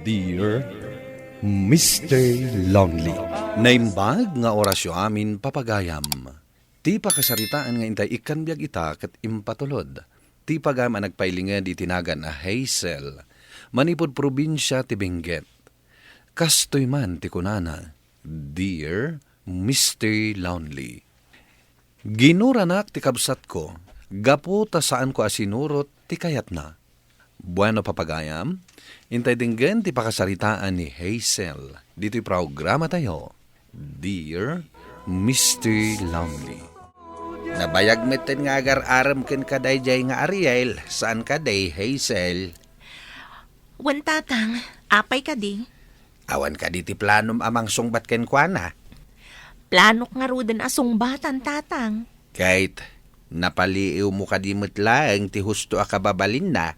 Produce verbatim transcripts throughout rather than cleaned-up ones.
Dear Mister Lonely. Naimbag nga orasyo amin, papagayam. Ti pakasaritaan nga intay ikkan biag ita ket impatulod. Ti pagayam a nagpailinged iti nagan a Hazel, manipud probinsia ti Benguet. Kastoy man ti kunana, Dear Mister Lonely. Ginuranak ti kabsatko, gapu ta saanko a sinurot ti kayatna. Bueno, papagayam, intay denggen ti pakasaritaan ni Hazel ditoy programatayo, Dear Mister Lonely. Nabayag metten nga agar-arem kenka daydiay nga Ariel, saan kadi, Hazel? Wen, Tatang, apay kadi? Awan kadi ti planom a mangsungbat kenkuana? Planok ngaruden a sungbatan, Tatang. Ket napaliiwmo kadi met laeng ti husto a kababalinna?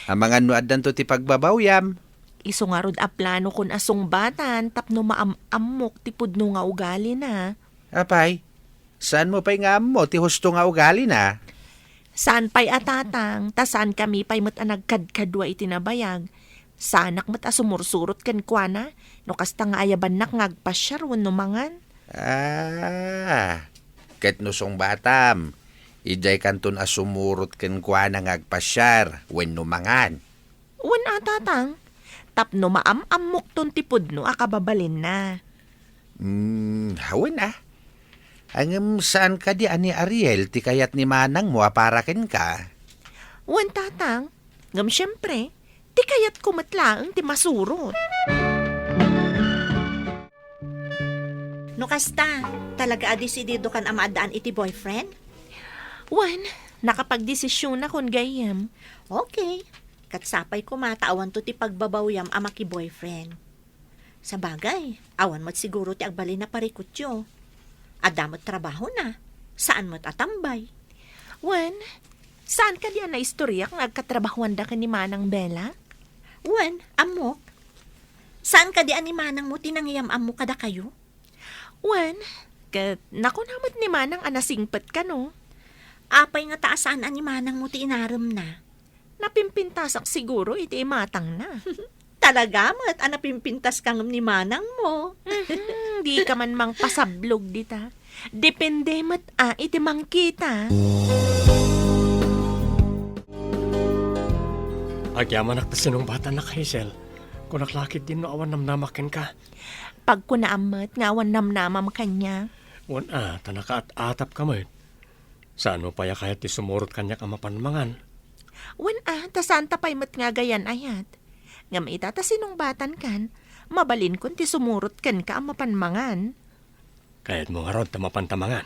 Amangan no addanto ti pagbabawyam? Isu ngarud a planokon a sungbatan tapno maam-ammok ti pudno nga ugalina. Apay, saanmo pay nga ammo ti husto nga ugalina? Saan pay a, Tatang, ta saankami pay met a nagkadkadua iti nabayag. Saanak met a sumursurot kenkuana, no kasta nga ayabannak nga agpasiar wenno mangan. Ah, ket no sungbatam, idiay kanton a sumurot kenkuana nga agpasiar wenno mangan. Wen a, Tatang, tapno maam-ammokton ti pudno a kababalinna. Hmm, wen a. Ngem saan kadi a ni Ariel ti kayat ni manangmo a para kenka? Wen, Tatang, ngem siempre, ti kayatko met laeng ti masurot. No kasta, talaga a desididokan a maaddaan iti boyfriend? Wen, nakapagdesisyonakon gayyem. Okay. Ket sapay koma ta awanto ti pagbabawyam a maki-boyfriend. Sabagay, awan met siguro ti agbalin a parikutyo. Adda met trabahona. Saan met a tambay. Wen, saan kadi a naistoriak nga agkatrabahuanda ken ni Manang Bella? Wen, ammok. Saan kadi a ni manangmo ti nangiyam-ammo kadakayo? Wen, ket nakuna met ni Manang a nasingpet kano. Apay ngata a saan a ni manangmo ti inaremna? Napimpintasak siguro iti imatangna. Talaga met a napimpintaska ngem ni manangmo. Mhm, dika man mangpasablog dita. Depende met a iti mangkita. Agyamanak ta sinungbatannak, Hazel. Kunak la ketdin no awan namnamak kenka. Pagkunaam met nga awan namnamam kaniak. Wen a, ta nakaat-atapka met. Saanmo pay a kayat ti sumurot kaniak a mapan mangan? Wen a, ta saanta pay met nga agayan-ayat. Ngem ita ta sinungbatankan, mabalinkon ti sumurot kenka a mapan mangan. Kayatmo ngarud ta mapanta mangan?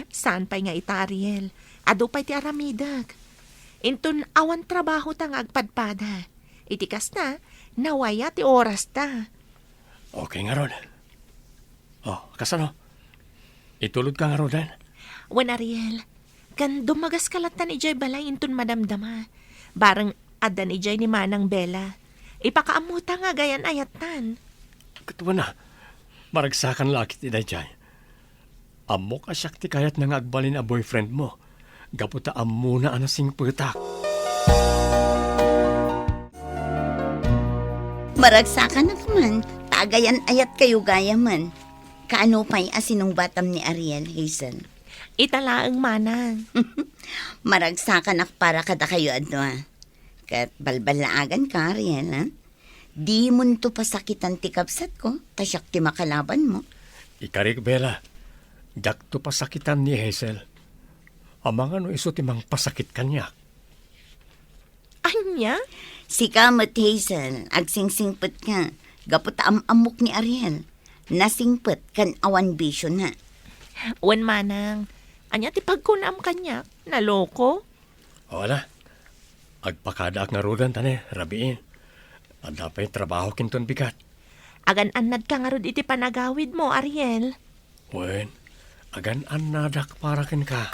Saan pay nga ita, Ariel. Adu pay ti aramidek. Inton awan trabahota nga agpadpada. Iti kasta, nawaya ti orasta. Okay ngarud. O, kasano? Itulodka ngaruden? Wen, Ariel, ken dumagaska lattan idiay balay inton madamdama. Bareng addan idiay ni Manang Bella. Ipakaammota nga agayan-ayattan. Ket wen a, maragsakan la ket daydiay. Ammok a siak ti kayatna nga agbalin a boyfriendmo, gapu ta ammona a nasingpetak. Maragsakanak man, ta agayan-ayatkayo gayamen. Kaano pay a sinungbatam ni Ariel, Hazel? Ita laeng, manang. Maragsakanak para kadakayo a dua. Ket balballaaganka, Ariel, a? Dimonto pasakitan ti kabsatko, ta siak ti makalabanmo. Ikarik, Bella, diakto pasakitan ni Hazel. Amangan no isu ti mangpasakit kaniak. Ania? Sika met, Hazel, agsingsingpetka, gapu ta am-ammok ni Ariel. Nasingpet ken awan bisiona. Wen, manang, ania ti pagkunaam kaniak? Naloko? O, ala. Agpakadaak ngaruden ta ne, rabiin. Adda pay trabahok inton bigat. Agan-annadka ngarud iti panagawidmo, Ariel. Wen, agan-annadak para kenka.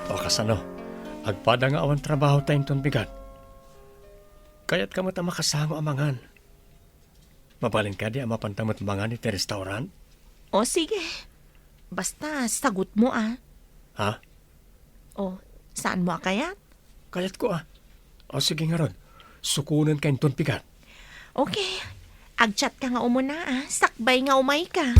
O, kasano? Agpada nga awan trabahota inton bigat. Kayatka met a makasango a mangan. Mabalin kadi a mapanta met mangan iti restaurant? O, sige. Basta, sagutmo, a. Ha? O, saanmo a kayat? Kayatko, a. O, sige ngarud. Sukonenka inton bigat. Okay. Agchat ka nga umuna, a. Sakbay nga umayka.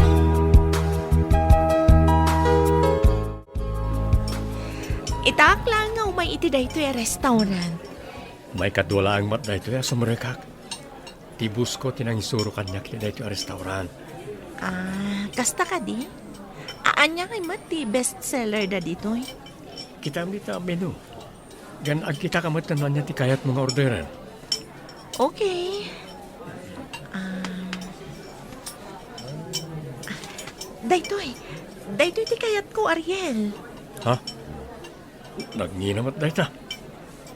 Itaak laeng nga umay iti daytoy a restaurant. Maikadua laeng met daytoy a sumrekak. Ti boss ko ti nangisuro kaniak iti daytoy a restaurant. Ah, kasta kadi? A-, ania ngay met ti best seller da ditoy? Kitaem dita menu. Ngem agkitaka met no ania ti kayatmo nga orderen. Okay. Um, ah, daytoy. Daytoy ti kayatko, Ariel. Ha? Nagngina met dayta.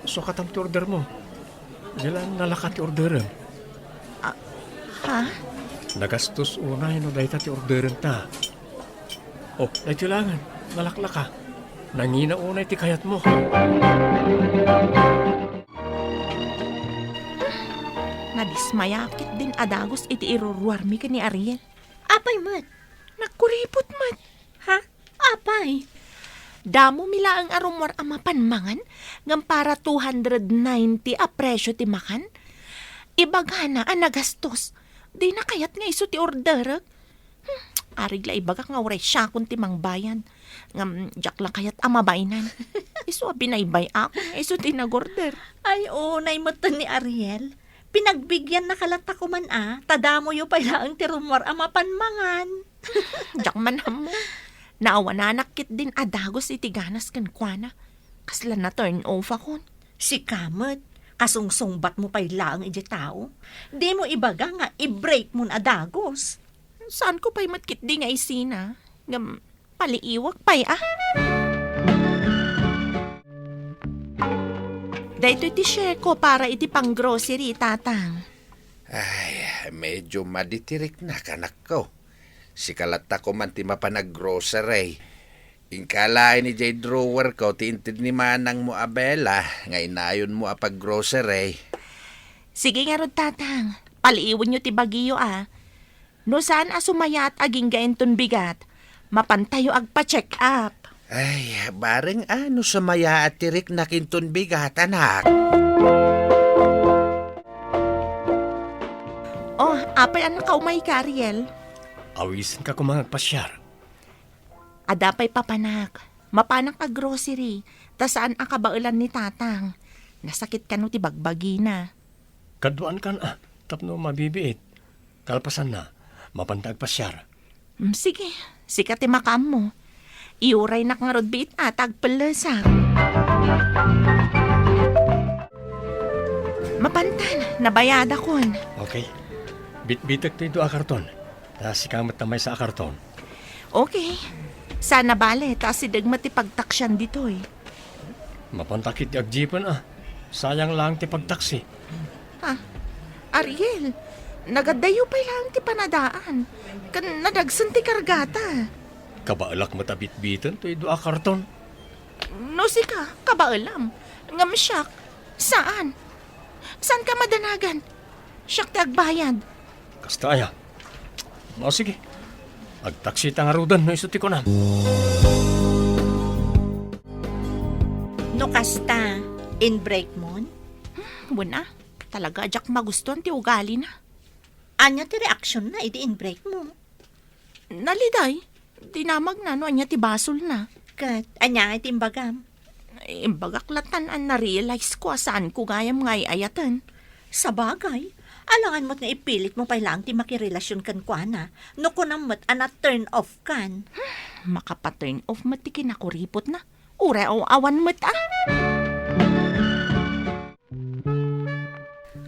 Sukatam ti ordermo. Diay nalaka ti orderem. Ah, ha? Nagastos unay no dayta ti orderenta. O, daytoy laengen. Nalaklaka. Nangina unay ti kayatmo. Nadismaya ketdin a dagus iti iruruarmi ken ni Ariel. Apay met? Nagkuripot met. Ha? Apay? Damomi laeng a rummuar a mapan mangan, ngem para two hundred ninety a presyo ti makan. Ibagana a nagastos. Dina kayat nga isu ti orderek. Hmm, arig la ibagak nga uray siakon ti mangbayad. Ngem diak la kayat a mabaenan. Isu a binaybayakon nga isu ti nag-order. Ay, unay metten ni Ariel. Pinagbigannaka latta koman a, ta damoyo pay laeng ti rummuar a mapan mangan. Diak man ammo. Naawananak ketdin a dagus iti ganas kenkuana. Kasla na-turn off akon. Sika met, kasungsungbatmo pay laeng idiay tao. Dimo ibaga nga i-breakmon a dagus. Saanko pay met ketdi nga isina. Ngem, paliiwek pay a. Daytoy ti shareko para iti pang-grocery, Tatang. Ay, medyo madi ti riknak, anakko. Sika latta koman ti mapan ag-grocery. Inka laeng idiay drawerko ti inted ni manangmo a Bella nga inayonmo a pag-grocery. Sige ngarud, Tatang. Paliiwenyo ti bagiyo a. No saan a sumayaat agingga inton bigat, mapantayo agpa-check up. Ay, bareng a no sumayaat ti riknak inton bigat, anak. O, apay a nakaumayka, Ariel? Awisenka koma nga agpasiar. Adda pay papanak. Mapanak a grocery, ta saan a kabaelan ni Tatang. Nasakit kano ti bagbagina. Kaduaankan a, tapno mabibiit. Kalpasanna, mapanta agpasiar. Mm, sige, sika ti makaammo. Iuraynak ngarud biit a ta agpellesak. Mapantan, nabayadakon. Okay. Bitbitek toy dua a karton. Ta sika met ta maysa a karton. Okay. Saan a bale, ta asideg met ti pagtaksian ditoy. Mapantak iti agjeepen a. Sayang laeng ti pagtaksi. Ha? Ariel, nagaddayo pay laeng ti panadaan. Ken nadagsen ti kargata. Kabaelak met a bitbiten toy dua a karton. No sika, kabaelam. Ngem siak, saan. Saanka madanagan. Siak ti agbayad. Kasta aya. O, sige. Agtaksita ngaruden no isu ti kunam. No kasta, in-breakmon? Hmm, wen a. Talaga, diak magustuan ti ugalina. Ania ti reaksionna idi in-breakmo? Naliday. Dinamagna no ania ti basolna. Ket ania ngay ti imbagam? Imbagak latan a na-realize ko a saanko gayam nga ay-ayaten. Sabagay, alangan met nga ipilitmo pay laeng ti makirelasion kenkuana, no kunam met a na-turn off kan. Makapa-turn off met ti kinakuripotna. Uray aw-awan met a.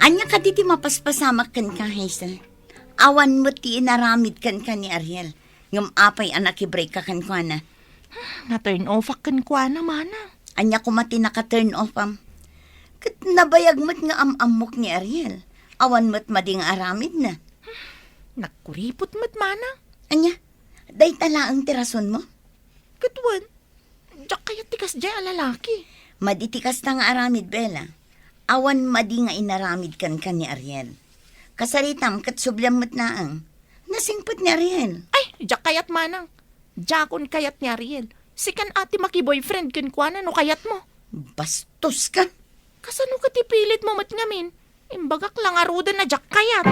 Ania kadi ti mapaspasamak kenka, Hazel? Awan met ti inaramid kenka ni Ariel. Ngem apay a nakibreak ka kenkuana? Na-turn off ak kenkuana, Mana. Ania koma ti naka-turn off am? Ket nabayag met nga am-ammok ni Ariel. Awan met madi nga aramidna. Nagkuripot met, Mana. Ania? Dayta laeng ti rasonmo? Ket wen, diak kayat ti kasdiay a lalaki. Madi ti kasta nga aramid, Bella. Awan madi nga inaramid kenka ni Ariel. Kasaritam ket subliam met laeng. Nasingpet ni Ariel. Ay, diak kayat, Manang. Diakon kayat ni Ariel. Sikan a ti makiboyfriend kenkuana no kayatmo. Bastos ka! Kasano ket ipilitmo met ngamin? Imbagak la ngaruden a diak kayat.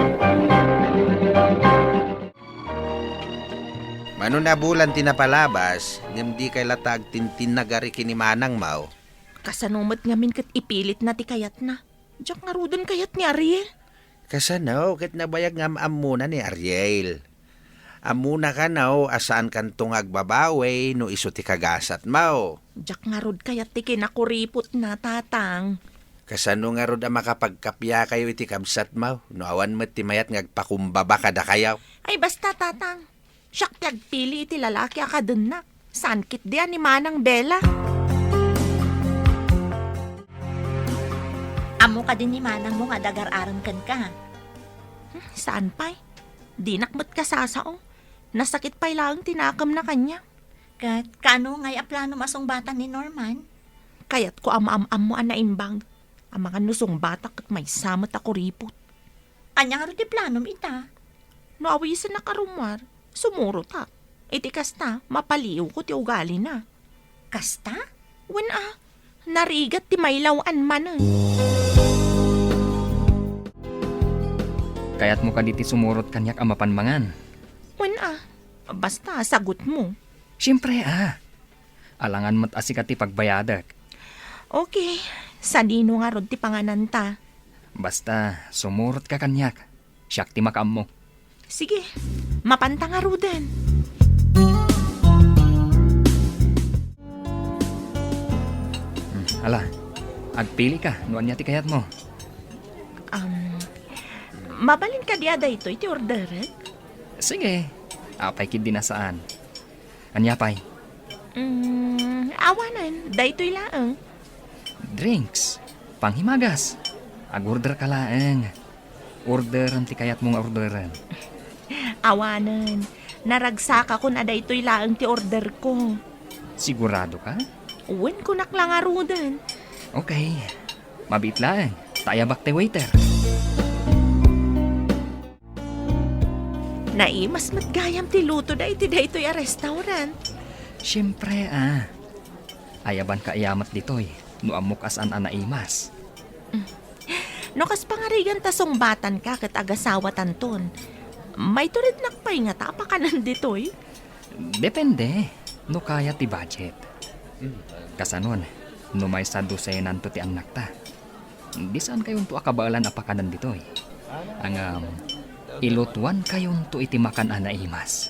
Mano nabulan ti napalabas, ngem dikay latta agtintinnagari ken ni manangmo. Kasano met ngamin ket ipilitna ti kayatna? Diak ngaruden kayat ni Ariel. Kasano ket nabayag nga am-ammona ni Ariel? Ammona kano a saankanto nga agbabawi no isu ti kagasatmo. Diak ngarud kayat ti kinakuripotna, Tatang. Kasano ngarud a makapagkapiakayo iti kabsatmo no awan met ti mayat nga agpakumbaba kadakayo? Ay, basta, Tatang. Siak ti agpili iti lalaki a kadennak. Saan ketdi a ni Manang Bella? Ammo kadi ni manangmo nga adagar-arem kenka? Hmm, saan pay? Dinak met kasasao. Nasakit pay laeng ti nakemna kaniak. Ket kaano ngay a planom a sungbatan ni Norman? Kayatko a maam-ammo a naimbag. Amangan no sungbatak ket maysa met a kuripot. Ania ngarud ti planom ita? No awisennak a rummuar, sumurotak. Iti kasta, mapaliiwko ti ugalina. Kasta? Wen a, narigat ti mailaw-an manen. Kayatmo kadi ti sumurot kaniak a mapan mangan? Wen a, basta sagutmo. Siempre a. Alangan met a sika ti pagbayadek. Okay, sadino ngarud ti pangananta? Basta, sumurotka kaniak. Siak ti makaammo. Sige, mapanta ngaruden. Hmm, ala, agpilika no ania ti kayatmo. Um, mabalin kadi a daytoy ti orderek? Sige, apay ketdi a saan. Ania pay? Mm, awanen, daytoy laeng. Drinks, panghimagas. Agorder ka laeng. Orderam ti kayatmo nga orderen. Awanen, naragsakakon a daytoy laeng ti orderko. Sigurado ka? Wen, kunak la ngaruden. Okay. Mabiit laeng, ta ayabak ti waiter. Naimas met gayam ti lutoda iti daytoy a restaurant. Siempre a. Ayabanka aya met ditoy no ammok a saan a naimas. No kas pangarigan ta sungbatanka ket agasawatanton, maiturednak pay ngata a pakanan ditoy? Depende no kaya ti budget. Kasanon, no maysa dosenanto ti annakta, di saankayonto a kabaelan a pakanan ditoy. Ngem, ilutuankayonto iti makan a naimas.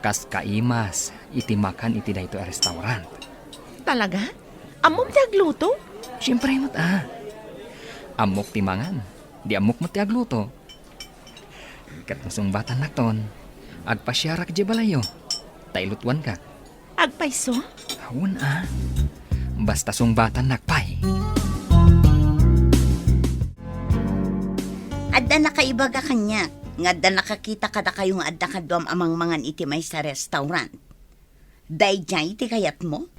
Kas kaimas iti makan iti daytoy a restaurant. Talaga? Ammom ti agluto? Siempre met a. Ammok ti mangan, di ammok met ti agluto. Ket no sungbatannakton, agpasiarak idiay balayyo, ta ilutuanka. Agpayso? Wen a. Basta sungbatannak pay. Adda nakaibaga kaniak nga adda nakakita kadakayo nga adda kaduam a mangmangan iti maysa a restaurant. Daydiay ti kayatmo?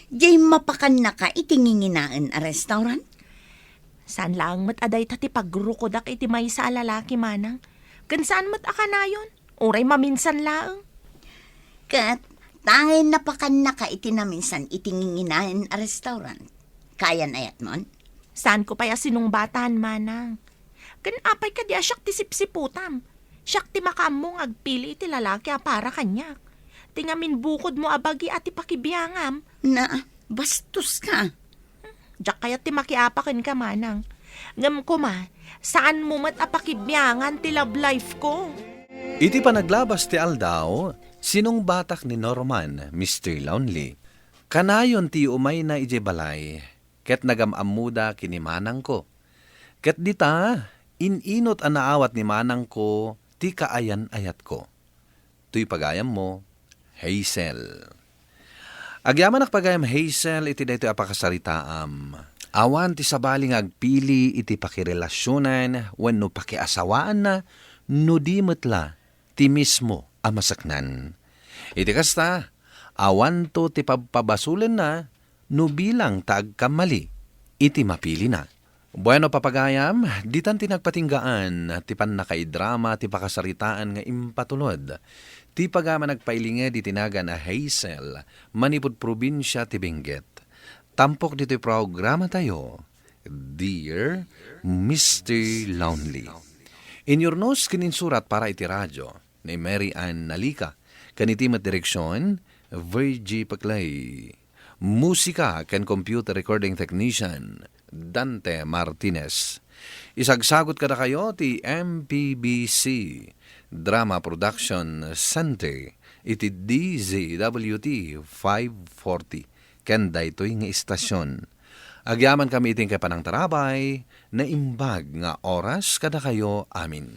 Diay mapakannaka iti nginginaen a restaurant? Saan laeng met a dayta ti pagrukodak iti maysa a lalaki, manang. Ken saan met a kanayon, uray maminsan laeng. Ket, tangay napakannaka iti naminsan iti nginginaen a restaurant. Kayan-ayatmon? Saanko pay a sinungbatan, manang. Ken apay kadi a siak ti sipsiputam? Siak ti makaammo nga agpili iti lalaki a para kaniak. Ti ngamin bukodmo a bagi a ti pakibiangam. Na, bastos ka. Diak kayat ti makiapa kenka, manang. Ngem koma, saanmo met a pakibiangan ti love life ko. Iti panaglabas ti aldaw, sinungbatak ni Norman, Mister Lonely. Kanayon ti umayna idiay balay, ket nagam-ammoda ken ni manangko. Ket dita, in-inut a naawat ni manangko ti kaayan-ayatko. Toy pagayammo, Hazel. Agyamanak pagayam Hazel iti daytoy a pakasaritaam. Awan ti sabali nga agpili iti pakirelasionan wenno pakiasawaanna no di met la ti mismo a masaknan. Iti kasta, awanto ti pabpabasolenna no bilang ta agkammali iti mapilina. Bueno, papagayam, ditan ti nagpatinggaan ti pannakaidrama ti pakasaritaan nga impatulod ti pagayam a nagpailinged iti nagan a Hazel manipud probinsia ti Benguet. tampok ditoy programatayo, Dear Mister Lonely. Inyurnos ken insurat para iti radio ni Mary Ann Nalica, ken iti met direksion, Virgie Paclay. Musika ken computer recording technician, Dante Martinez. Isagsagot kadakayo ti M P B C Drama Production Center iti D Z W T five forty ken daytoy nga istasyon. Agyamankami iti panangtarabay, naimbag nga oras kadakayo amin.